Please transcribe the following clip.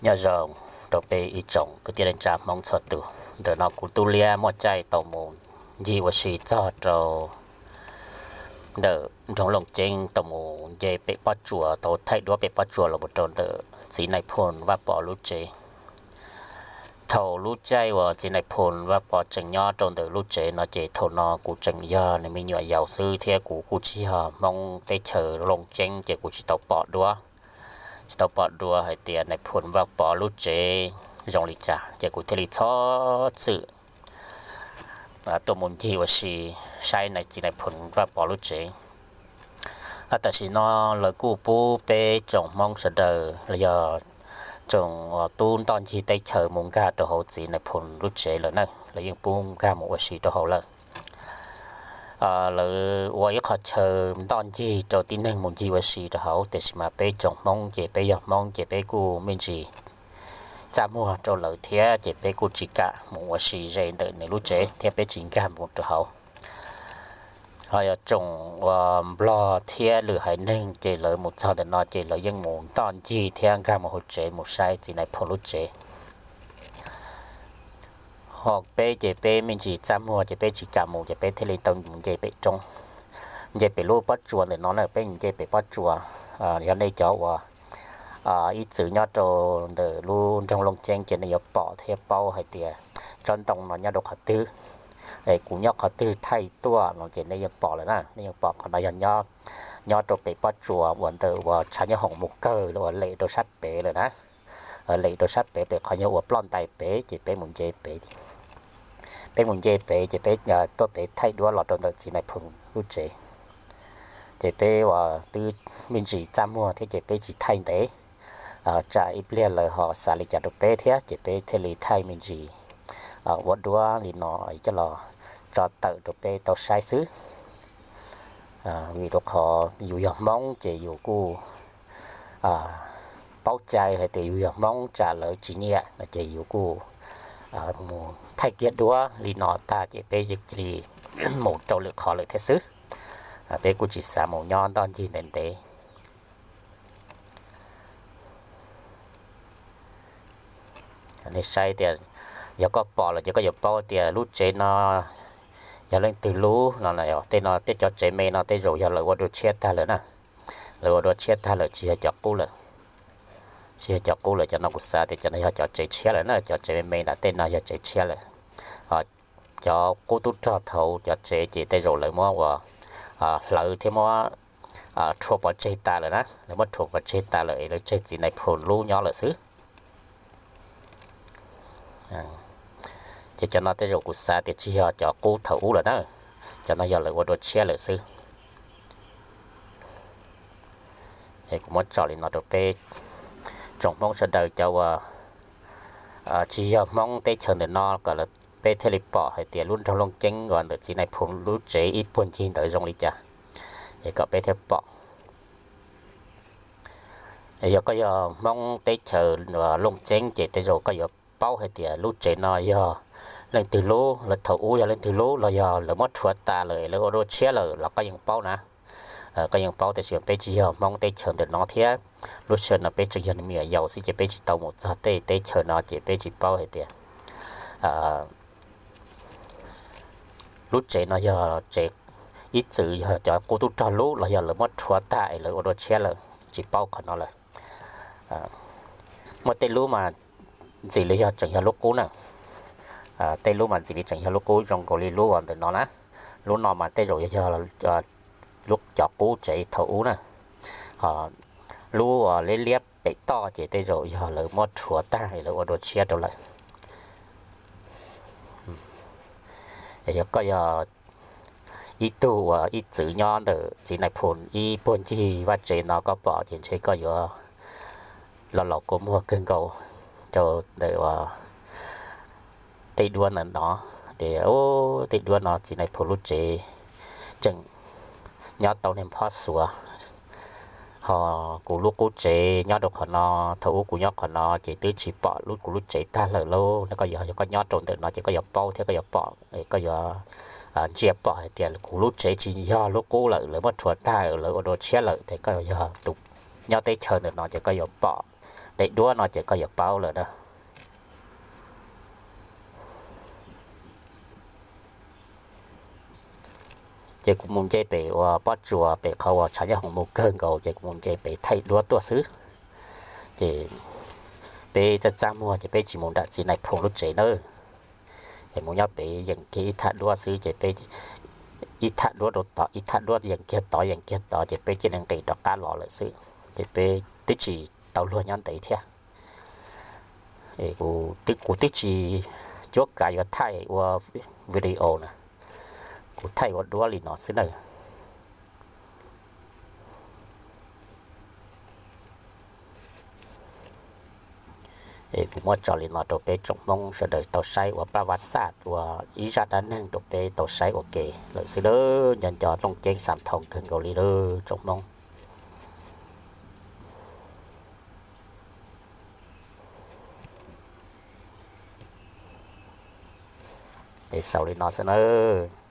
Nyob zoo rau peb ib tsoom kwv tij neej tsa Hmoob txhua tus. Ntawm no kuv Tub Liab muaj caij tau mus ncig ua si txog rau ntawm nroog Looj Ceeb, tau mus nce pem pob tsuas, tau thaij duab pem pob tsuas los mus rau ntawm txiv Nais Phoo Vaj Pov lub tsev. Thaum lub caij uas txiv Nais Phoo Vaj Pov tseem nyob rau ntawm lub tsev no ces thaum no kuv tseem yog nws me nyuam yaus xwb thiab kuv kuj tsis yog Hmoob teb chaws Looj Ceeb ces kuv tsis tau pom dua, tsis tau pom dua hais tias Nais Phoo Vaj Pov lub tsev zoo li cas ces kuv thiaj li txhob txwm tuaj mus ncig ua si saib txiv Nais Phoo Vaj Pov lub tsev. Tam sim no lawv kuj pub peb tsoom Hmoob sawv daws los yog tsoom tub ntoj ncig teb chaws mus nkag rau hauv txiv Nais Phoo lub tsev lawm na, lawv yeej pub nkag mus ua si rau hauv lawm. Lawv ua ib qho chaw ntoj ncig rau tib neeg mus ncig ua si rau hauv, tiam sis mas peb tsoom Hmoob ces peb yog Hmoob ces peb kuj me ntsis txaj muag rau lawv thiab ces peb kuj tsis kam mus ua si ze ntawm nws lub tsev thiab peb tsis nkag mus rau hauv. Ho yog tsoom uas Nplog thiab lwm haiv neeg ces lawv mus txog ntawm no ces lawv yeej mus ntoj ncig thiab nkag mus hauv tsev mus saib txiv Nais Phoo lub tsev. Ho peb ces peb me ntsis txaj muag ces peb tsis kam mus ces peb thiaj li tau mus nce pem roob, nce pem lub pob tsuas ntawm no na, peb mus nce pem pob tsuas. Yog nej cov uas ib txwm nyob rau ntawm lub nroog Looj Ceeb ces nej yuav pom thiab paub hais tias tsob ntoo no nyob rau qhov twg, es kuv nyob qhov twg thaij tuaj no ces nej yeej pom lawm na, nej yeej pom qhov no yog nyob rau pem pob tsuas uas ntawm uas tshav nyob hoom mus kawg los uas lem rau sab pem lawm na, lem rau sab pem pem qhov yog uas ploj ntais pem ces peb mus nce pem, peb mus nce pem ces peb tuaj pem thaij duab los rau ntawm txiv Nais Phoo lub tsev. Ces peb uas twb me ntsis txaj muag thiab ces peb tsis thaij ntev, tsam ib pliag lawv ho xav li cas rau peb thiab ces peb thiaj li thaij me ntsis ua duab li no coj los tso tawm rau peb tau saib xwb. Vim rau qhov yus yog Hmoob ces yus kuj paub cai hais tias yus yog Hmoob tsam lawv tsis nyiam no ces yus kuj mus thaij kiag duab li no tag ces peb cia li mus rau lwm qhov lawm thiab xwb. Peb kuj tsis xav mus nyob ntoj ncig ntev ntev. Nej saib tias, yog koj pom lawm ces koj yuav paub tias lub tsev no yog leej twg lub no. Tej no tej cov tsev me no tej zaum yog lawv ua dua tshiab tag lawm na, lawv ua dua tshiab tag lawm tsis yog cov qub lawm. Tsis yog cov qub lawm, cov no kuv xav tias cov no yog cov tsev tshiab lawm na, cov tsev me me na tej no yog tsev tshiab lawm. Cov qub tub rog thaum cov tsev ces tej zaum lawv muab ua hlawv thiab muab rhuav pov tseg tas lawm na, lawv muab rhuav pov tseg tas lawm es lawv tseg txiv Nais Phoo lub nyob lawm xwb. Ces cov no tej zaum kuv xav tias tsis yog cov qub thaum ub lawm na, cov no yog lawv ua dua tshiab lawm xwb. Kuv muab tso li no rau peb tsoom Hmoob sawv daws cov uas tsis yog Hmoob teb chaws ntawm no kom peb thiaj li pom hais tias lub nroog Looj Ceeb uas ntawm txiv Nais Phoo lub tsev ib puag ncig ntawd zoo li cas, es kom peb thiaj pom. Yog koj yog Hmoob teb chaws Looj Ceeb ces tej zaum koj yuav paub hais tias lub tsev no yog leej twg lub, lawv thaum ub yog leej twg lub los yog lawv muab rhuav tas lawm lawv ua dua tshiab lawm los koj yeej paub na. Koj yeej paub tiam sis peb tsis yog Hmoob teb chaws ntawm no thiab lub sij hawm no peb tseem yog me nyuam yaus xwb ces peb tsis tau mus txog tej teb chaws no ces peb tsis paub hais tias lub tsev no yog tsev ib txwm yog cov qub tub rog lub los yog lawv muab rhuav tag es lawv ua dua tshiab lawm, tsis paub qhov no lawm. Muaj tej lub mas ntxim li yog tseem yog lub qub na. Tej lub mas ntxim li tseem yog lub qub zoo nkaus li lub uas ntawm no na. Lub no mas tej zaum yog lub cov qub tsev thaum ub na. Lub uas liab liab pem toj ces tej zaum yog lawv muab rhuav tag es lawv ua dua tshiab rau lawm. Yog koj yog ib tug uas ib txwm nyob ntawm txiv Nais Phoo ib puag ncig vaj tsev no koj pom ces ntshe koj yuav los laus kua muag kawg nkaus rau ntawm tej duab ntawm no. Tias tej duab no txiv Nais Phoo lub tsev tseem nyob tau niag phob xuas, ho kuv lub qub tsev nyob rau qhov no, thaum ub kuv nyob qhov no ces twb tsis pom lub kuv lub tsev tag lawm lauj. Koj yog, yog koj nyob rau ntawm no ces koj yuav paub thiab koj yuav pom, koj yuav ntsia pom hais tias kuv lub tsev tsis yog lub qub lawm, lawv muab rhuav tag lawv ua dua tshiab lawm ces koj yog tus nyob teb chaws ntawm no ces koj yuav pom daim duab no ces koj yuav paub lawm na. Ces kuv mus nce pem uas pob tsuas pem qhov uas tshav nyob hoom mus kawg nkaus ces kuv mus nce pem thaij duab tuaj xwb. Ces peb txaj txaj muag ces peb tsis mus nram txiv nais phoo lub tsev nawb. Ces mus nyob pem yeem kiag ib thaj duab xwb ces peb ib thaj duab rau tod ib thaj duab yeem kiag tod yeem kiag tod ces peb cia li nqis rov qab los lawm xwb. Ces peb twb tsis tau luag nyob ntev thiab. Kuv twb tsis cuab kav yuav thaij ua video na, kuv thaij ua duab li no xwb na. Es kuv muab tso li no rau peb tsoom Hmoob sawv daws tau saib ua pab vaj xaj ua ib zaj dab neeg rau peb tau saib ua ke lawm xwb lawm. Nco nco Looj Ceeb Xam Thoo kawg nkaus li lawm tsoom Hmoob. Es xaus li no xwb nawb.